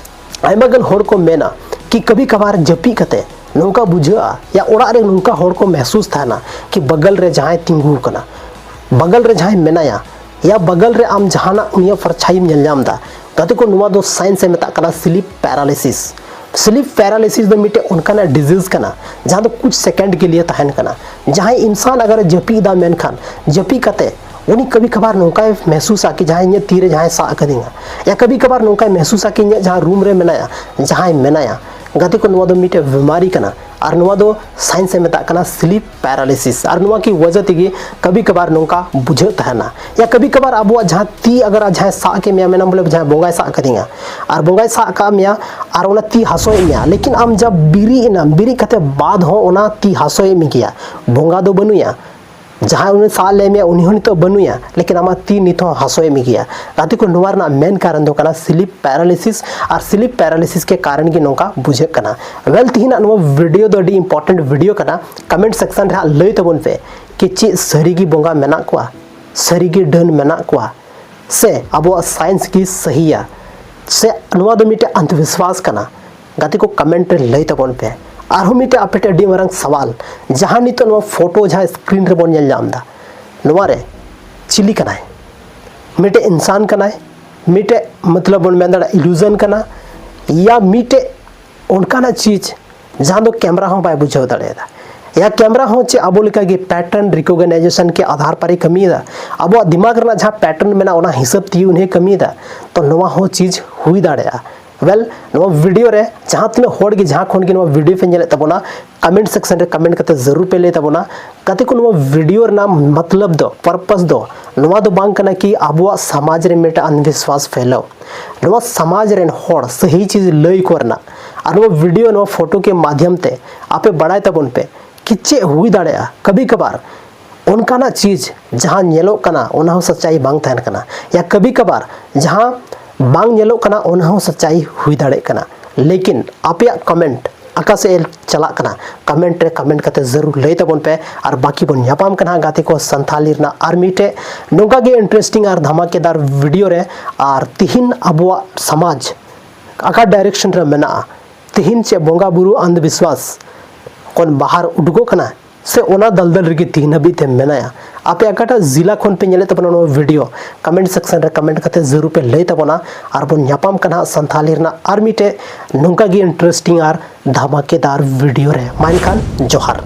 ᱟᱭᱢᱟ ᱜᱟᱱ ᱦᱚᱲ ᱠᱚ ᱢᱮᱱᱟ ᱠᱤ ᱠᱟᱵᱷᱤ ᱠᱟᱵᱷᱟᱨ ᱡᱟᱹᱯᱤᱫ ᱠᱟᱛᱮ ᱱᱚᱝᱠᱟ ᱵᱩᱡᱷᱟᱹᱜᱼᱟ, ᱭᱟ ᱚᱲᱟᱜ ᱨᱮ ᱱᱚᱝᱠᱟ ᱦᱚᱲ ᱠᱚ ᱢᱮᱦᱥᱩᱥ ᱛᱟᱦᱮᱱᱟ ᱠᱤ ᱵᱟᱜᱟᱞ ᱨᱮ ᱡᱟᱦᱟᱸᱭ ᱛᱤᱸᱜᱩ ᱟᱠᱟᱱᱟ, ᱵᱟᱜᱟᱞ ᱨᱮ ᱡᱟᱦᱟᱸᱭ ᱢᱮᱱᱟᱭᱟ, ᱭᱟ ᱵᱟᱜᱟᱞ ᱨᱮ ᱟᱢ ᱡᱟᱦᱟᱱᱟᱜ ᱩᱱᱤᱭᱟᱜ ᱯᱚᱨᱪᱷᱟᱭᱤᱢ ᱧᱮᱞ ᱧᱟᱢ ᱮᱫᱟ᱾ ᱜᱟᱛᱮ ᱠᱚ, ᱱᱚᱣᱟ ᱫᱚ ᱥᱟᱭᱮᱱᱥ ᱮ ᱢᱮᱛᱟᱜ ᱠᱟᱱᱟ ᱥᱞᱤᱯ ᱯᱮᱨᱟᱞᱤᱥᱤᱥ᱾ ᱥᱞᱤᱯ ᱯᱮᱨᱟᱞᱤᱥᱤᱥ ᱫᱚ ᱢᱤᱫᱴᱮᱡ ᱚᱱᱠᱟᱱᱟᱜ ᱰᱤᱡᱤᱡᱽ ᱠᱟᱱᱟ ᱡᱟᱦᱟᱸ ᱫᱚ ᱠᱩᱪ ᱥᱮᱠᱮᱱᱰ ᱠᱮ ᱞᱤᱭᱮ ᱛᱟᱦᱮᱱ ᱠᱟᱱᱟ᱾ ᱡᱟᱦᱟᱸᱭ ᱤᱱᱥᱟᱱ ᱟᱜᱟᱨ ᱮ ᱡᱟᱹᱯᱤᱫ ᱮᱫᱟ, ᱢᱮᱱᱠᱷᱟᱱ ᱡᱟᱹᱯᱤᱫ ᱠᱟᱛᱮ ᱩᱱᱤ ᱠᱟᱵᱷᱤ ᱠᱟᱵᱷᱟᱨ ᱱᱚᱝᱠᱟᱭ ᱢᱮᱦᱥᱩᱥᱟ ᱠᱤ ᱡᱟᱦᱟᱸᱭ ᱤᱧᱟᱹᱜ ᱛᱤᱨᱮ ᱡᱟᱦᱟᱸᱭ ᱥᱟᱵ ᱟᱠᱟᱫᱤᱧᱟ, ᱭᱟ ᱠᱟᱵᱷᱤ ᱠᱟᱵᱷᱟᱨ ᱱᱚᱝᱠᱟᱭ ᱢᱮᱦᱥᱩᱥᱟ ᱠᱤ ᱤᱧᱟᱹᱜ ᱡᱟᱦᱟᱸ ᱨᱩᱢ ᱨᱮ ᱢᱮᱱᱟᱭᱟ, ᱡᱟᱦᱟᱸᱭ ᱢᱮᱱᱟᱭᱟ᱾ ᱜᱟᱛᱮ ᱠᱚ, ᱱᱚᱣᱟ ᱫᱚ ᱢᱤᱫᱴᱮᱡ ᱵᱤᱢᱟᱨᱤ ᱠᱟᱱᱟ ᱟᱨ ᱱᱚᱣᱟ ᱫᱚ ᱥᱟᱭᱮᱱᱥ ᱮ ᱢᱮᱛᱟᱜ ᱠᱟᱱᱟ ᱥᱞᱤᱯ ᱯᱮᱨᱟᱞᱤᱥᱤᱥ᱾ ᱟᱨ ᱱᱚᱣᱟ ᱠᱤ ᱣᱟᱡᱟ ᱛᱮᱜᱮ ᱠᱟᱵᱷᱤ ᱠᱟᱵᱷᱟᱨ ᱱᱚᱝᱠᱟ ᱵᱩᱡᱷᱟᱹᱜ ᱛᱟᱦᱮᱱᱟ, ᱭᱟ ᱠᱟᱵᱷᱤ ᱠᱟᱵᱷᱟᱨ ᱟᱵᱚᱣᱟᱜ ᱡᱟᱦᱟᱸ ᱛᱤ ᱟᱜᱟᱨ ᱡᱟᱦᱟᱸᱭ ᱥᱟᱵ ᱠᱮᱫ ᱢᱮᱭᱟ, ᱢᱮᱱᱟᱢ ᱵᱚᱞᱮ ᱡᱟᱦᱟᱸᱭ ᱵᱚᱸᱜᱟᱭ ᱥᱟᱵ ᱟᱠᱟᱫᱤᱧᱟ ᱟᱨ ᱵᱚᱸᱜᱟᱭ ᱥᱟᱵ ᱟᱠᱟᱫ ᱢᱮᱭᱟ ᱟᱨ ᱚᱱᱟ ᱛᱤ ᱦᱟᱹᱥᱩᱭᱮᱫ ᱢᱮᱭᱟ, ᱞᱮᱠᱤᱱ ᱟᱢ ᱡᱟᱵ ᱵᱤᱨᱤᱫ ᱮᱱᱟᱢ, ᱵᱤᱨᱤᱫ ᱠᱟᱛᱮ ᱵᱟᱫ ᱦᱚᱸ ᱚᱱᱟ ᱛᱤ ᱦᱟᱹᱥᱩᱭᱮᱫ ᱢᱮᱜᱮᱭᱟ, ᱵᱚᱸᱜᱟ ᱫᱚ ᱵᱟᱹᱱᱩᱭᱟ᱾ ᱡᱟᱦᱟᱸᱭ ᱩᱱᱤ ᱥᱟᱵ ᱞᱮᱫ ᱢᱮᱭᱟ ᱩᱱᱤ ᱦᱚᱸ ᱱᱤᱛᱚᱜ ᱵᱟᱹᱱᱩᱭᱟ, ᱞᱮᱠᱤᱱ ᱟᱢᱟᱜ ᱛᱤ ᱱᱤᱛ ᱦᱚᱸ ᱦᱟᱹᱥᱩᱭᱮᱫ ᱢᱮᱜᱮᱭᱟ᱾ ᱜᱟᱛᱮ ᱠᱚ, ᱱᱚᱣᱟ ᱨᱮᱱᱟᱜ ᱢᱮᱱ ᱠᱟᱨᱚᱱ ᱫᱚ ᱠᱟᱱᱟ ᱥᱞᱤᱯ ᱯᱮᱨᱟᱞᱤᱥᱤᱥ, ᱟᱨ ᱥᱞᱤᱯ ᱯᱮᱨᱟᱞᱤᱥᱤᱥ ᱠᱮ ᱠᱟᱨᱚᱱ ᱜᱮ ᱱᱚᱝᱠᱟ ᱵᱩᱡᱷᱟᱹᱜ ᱠᱟᱱᱟ᱾ ᱣᱮᱞ, ᱛᱤᱦᱤᱧᱟᱜ ᱱᱚᱣᱟ ᱵᱷᱤᱰᱤᱭᱳ ᱫᱚ ᱟᱹᱰᱤ ᱤᱢᱯᱚᱨᱴᱮᱱᱴ ᱵᱷᱤᱰᱤᱭᱳ ᱠᱟᱱᱟ᱾ ᱠᱚᱢᱮᱱᱴ ᱥᱮᱠᱥᱚᱱ ᱨᱮ ᱦᱟᱸᱜ ᱞᱟᱹᱭ ᱛᱟᱵᱚᱱ ᱯᱮ ᱠᱤ ᱪᱮᱫ ᱥᱟᱹᱨᱤ ᱜᱮ ᱵᱚᱸᱜᱟ ᱢᱮᱱᱟᱜ ᱠᱚᱣᱟ, ᱥᱟᱹᱨᱤ ᱜᱮ ᱰᱟᱹᱱ ᱢᱮᱱᱟᱜ ᱠᱚᱣᱟ, ᱥᱮ ᱟᱵᱚᱣᱟᱜ ᱥᱟᱭᱮᱱᱥ ᱜᱮ ᱥᱟᱹᱦᱤᱭᱟ, ᱥᱮ ᱱᱚᱣᱟ ᱫᱚ ᱢᱤᱫᱴᱮᱱ ᱚᱱᱫᱷᱚᱵᱤᱥᱣᱟᱥ ᱠᱟᱱᱟ? ᱜᱟᱛᱮ ᱠᱚ, ᱠᱚᱢᱮᱱᱴ ᱨᱮ ᱞᱟᱹᱭ ᱛᱟᱵᱚᱱ ᱯᱮ᱾ ᱟᱨᱦᱚᱸ ᱢᱤᱫᱴᱮᱱ ᱟᱯᱮ ᱴᱷᱮᱱ ᱟᱹᱰᱤ ᱢᱟᱨᱟᱝ ᱥᱟᱣᱟᱞ, ᱡᱟᱦᱟᱸ ᱱᱤᱛᱚᱜ ᱱᱚᱣᱟ ᱯᱷᱳᱴᱳ ᱡᱟᱦᱟᱸ ᱥᱠᱨᱤᱱ ᱨᱮᱵᱚᱱ ᱧᱮᱞ ᱧᱟᱢ ᱮᱫᱟ, ᱱᱚᱣᱟ ᱨᱮ ᱪᱤᱞᱤ ᱠᱟᱱᱟᱭ? ᱢᱤᱫᱴᱮᱡ ᱤᱱᱥᱟᱱ ᱠᱟᱱᱟᱭ, ᱢᱤᱫᱴᱮᱡ ᱢᱚᱛᱞᱚᱵ ᱵᱚᱱ ᱢᱮᱱ ᱫᱟᱲᱮᱭᱟᱜᱼᱟ ᱤᱞᱩᱡᱚᱱ ᱠᱟᱱᱟ, ᱭᱟ ᱢᱤᱫᱴᱮᱡ ᱚᱱᱠᱟᱱᱟᱜ ᱪᱤᱡᱽ ᱡᱟᱦᱟᱸ ᱫᱚ ᱠᱮᱢᱨᱟ ᱦᱚᱸ ᱵᱟᱭ ᱵᱩᱡᱷᱟᱹᱣ ᱫᱟᱲᱮᱭᱟᱫᱟ, ᱭᱟ ᱠᱮᱢᱮᱨᱟ ᱦᱚᱸ ᱪᱮᱫ ᱟᱵᱚ ᱞᱮᱠᱟᱜᱮ ᱯᱮᱴᱟᱨᱱ ᱨᱤᱠᱚᱜᱱᱟᱭᱡᱮᱥᱚᱱ ᱠᱮ ᱟᱫᱷᱟᱨ ᱯᱟᱨᱮ ᱠᱟᱹᱢᱤᱭᱮᱫᱟ? ᱟᱵᱚᱣᱟᱜ ᱫᱤᱢᱟᱜᱽ ᱨᱮᱱᱟᱜ ᱡᱟᱦᱟᱸ ᱯᱮᱴᱟᱨᱱ ᱢᱮᱱᱟᱜᱼᱟ, ᱚᱱᱟ ᱦᱤᱥᱟᱹᱵ ᱛᱮᱜᱮ ᱩᱱᱤ ᱠᱟᱹᱢᱤᱭᱮᱫᱟ᱾ ᱛᱚ ᱱᱚᱣᱟ ᱦᱚᱸ ᱪᱤᱡᱽ ᱦᱩᱭ ᱫᱟᱲᱮᱭᱟᱜᱼᱟ᱾ ᱳᱭᱮᱞ, ᱱᱚᱣᱟ ᱵᱷᱤᱰᱤᱭᱳ ᱨᱮ ᱡᱟᱦᱟᱸ ᱛᱤᱱᱟᱹᱜ ᱦᱚᱲ ᱜᱮ ᱡᱟᱦᱟᱸ ᱠᱷᱚᱱ ᱜᱮ ᱱᱚᱣᱟ ᱵᱷᱤᱰᱤᱭᱳ ᱯᱮ ᱧᱮᱞᱮᱫ ᱛᱟᱵᱚᱱᱟ, ᱠᱚᱢᱮᱱᱴ ᱥᱮᱠᱥᱚᱱ ᱨᱮ ᱠᱚᱢᱮᱱᱴ ᱠᱟᱛᱮ ᱡᱟᱹᱨᱩᱲ ᱯᱮ ᱞᱟᱹᱭ ᱛᱟᱵᱚᱱᱟ᱾ ᱜᱟᱛᱮ ᱠᱚ, ᱱᱚᱣᱟ ᱵᱷᱤᱰᱤᱭᱳ ᱨᱮᱱᱟᱜ ᱢᱚᱛᱞᱚᱵ ᱫᱚ, ᱯᱟᱨᱯᱟᱥ ᱫᱚ ᱱᱚᱣᱟ ᱫᱚ ᱵᱟᱝ ᱠᱟᱱᱟ ᱠᱤ ᱟᱵᱚᱣᱟᱜ ᱥᱚᱢᱟᱡᱽ ᱨᱮ ᱢᱤᱫᱴᱟᱝ ᱟᱱᱫᱷᱵᱤᱥᱣᱟᱥ ᱯᱷᱮᱞᱟᱣ᱾ ᱱᱚᱣᱟ ᱥᱚᱢᱟᱡᱽ ᱨᱮᱱ ᱦᱚᱲ ᱥᱟᱹᱦᱤ ᱪᱤᱡᱽ ᱞᱟᱹᱭ ᱠᱚ ᱨᱮᱱᱟᱜ, ᱟᱨ ᱱᱚᱣᱟ ᱵᱷᱤᱰᱤᱭᱳ, ᱱᱚᱣᱟ ᱯᱷᱳᱴᱳ ᱠᱮ ᱢᱟᱫᱷᱭᱚᱢ ᱛᱮ ᱟᱯᱮ ᱵᱟᱲᱟᱭ ᱛᱟᱵᱚᱱ ᱯᱮ ᱠᱤ ᱪᱮᱫ ᱦᱩᱭ ᱫᱟᱲᱮᱭᱟᱜᱼᱟ᱾ ᱠᱟᱵᱷᱤ ᱠᱟᱵᱷᱟᱨ ᱚᱱᱠᱟᱱᱟᱜ ᱪᱤᱡᱽ ᱡᱟᱦᱟᱸ ᱧᱮᱞᱚᱜ ᱠᱟᱱᱟ, ᱚᱱᱟ ᱦᱚᱸ ᱥᱟᱪᱟᱭ ᱵᱟᱝ ᱛᱟᱦᱮᱱ ᱠᱟᱱᱟ, ᱭᱟ ᱠᱟᱵᱷᱤ ᱠᱟᱵᱷᱟᱨ ᱡᱟᱦᱟᱸ ᱵᱟᱝ ᱧᱮᱞᱚᱜ ᱠᱟᱱᱟ, ᱚᱱᱟ ᱦᱚᱸ ᱥᱟᱪᱟᱭ ᱦᱩᱭ ᱫᱟᱲᱮᱭᱟᱜ ᱠᱟᱱᱟ᱾ ᱞᱮᱠᱤᱱ ᱟᱯᱮᱭᱟᱜ ᱠᱚᱢᱮᱱᱴ ᱚᱠᱟ ᱥᱮᱫ ᱮ ᱪᱟᱞᱟᱜ ᱠᱟᱱᱟ, ᱠᱚᱢᱮᱱᱴ ᱨᱮ ᱠᱚᱢᱮᱱᱴ ᱠᱟᱛᱮ ᱡᱟᱹᱨᱩᱲ ᱞᱟᱹᱭ ᱛᱟᱵᱚᱱ ᱯᱮ᱾ ᱟᱨ ᱵᱟᱹᱠᱤ ᱵᱚᱱ ᱧᱟᱯᱟᱢ ᱠᱟᱱᱟ ᱦᱟᱸᱜ ᱜᱟᱛᱮ ᱠᱚ, ᱥᱟᱱᱛᱷᱟᱞᱤ ᱨᱮᱱᱟᱜ ᱟᱨ ᱢᱤᱫᱴᱮᱡ ᱱᱚᱝᱠᱟ ᱜᱮ ᱤᱱᱴᱟᱨᱮᱥᱴᱤᱝ ᱟᱨ ᱫᱷᱟᱢᱟᱠᱮᱫᱟᱨ ᱵᱷᱤᱰᱤᱭᱳ ᱨᱮ᱾ ᱟᱨ ᱛᱤᱦᱤᱧ ᱟᱵᱚᱣᱟᱜ ᱥᱚᱢᱟᱡᱽ ᱚᱠᱟ ᱰᱟᱭᱨᱮᱠᱥᱚᱱ ᱨᱮ ᱢᱮᱱᱟᱜᱼᱟ, ᱛᱤᱦᱤᱧ ᱪᱮᱫ ᱵᱚᱸᱜᱟ ᱵᱩᱨᱩ ᱟᱱᱫᱷᱵᱤᱥᱣᱟᱥ ᱠᱷᱚᱱ ᱵᱟᱦᱟᱨ ᱩᱰᱩᱠᱚᱜ ᱠᱟᱱᱟ, ᱥᱮ ᱚᱱᱟ ᱫᱟᱞᱫᱟᱞ ᱨᱮᱜᱮ ᱛᱤᱦᱤᱧ ᱦᱟᱹᱵᱤᱡ ᱛᱮ ᱢᱮᱱᱟᱭᱟ? ᱟᱯᱮ ᱚᱠᱟᱴᱟᱜ ᱡᱤᱞᱟ ᱠᱷᱚᱱ ᱯᱮ ᱧᱮᱞᱮᱫ ᱛᱟᱵᱚᱱᱟ ᱱᱚᱣᱟ ᱵᱷᱤᱰᱤᱭᱳ, ᱠᱚᱢᱮᱱᱴ ᱥᱮᱠᱥᱚᱱ ᱨᱮ ᱠᱚᱢᱮᱱᱴ ᱠᱟᱛᱮ ᱡᱟᱹᱨᱩᱲ ᱯᱮ ᱞᱟᱹᱭ ᱛᱟᱵᱚᱱᱟ᱾ ᱟᱨ ᱵᱚᱱ ᱧᱟᱯᱟᱢ ᱠᱟᱱᱟ ᱦᱟᱸᱜ ᱥᱟᱱᱛᱷᱟᱞᱤ ᱨᱮᱱᱟᱜ ᱟᱨ ᱢᱤᱫᱴᱮᱡ ᱱᱚᱝᱠᱟ ᱜᱮ ᱤᱱᱴᱟᱨᱮᱥᱴᱤᱝ ᱟᱨ ᱫᱷᱟᱢᱟᱠᱮᱫᱟᱨ ᱵᱷᱤᱰᱤᱭᱳ ᱨᱮ᱾ ᱢᱟ ᱮᱱᱠᱷᱟᱱ ᱡᱚᱦᱟᱨ᱾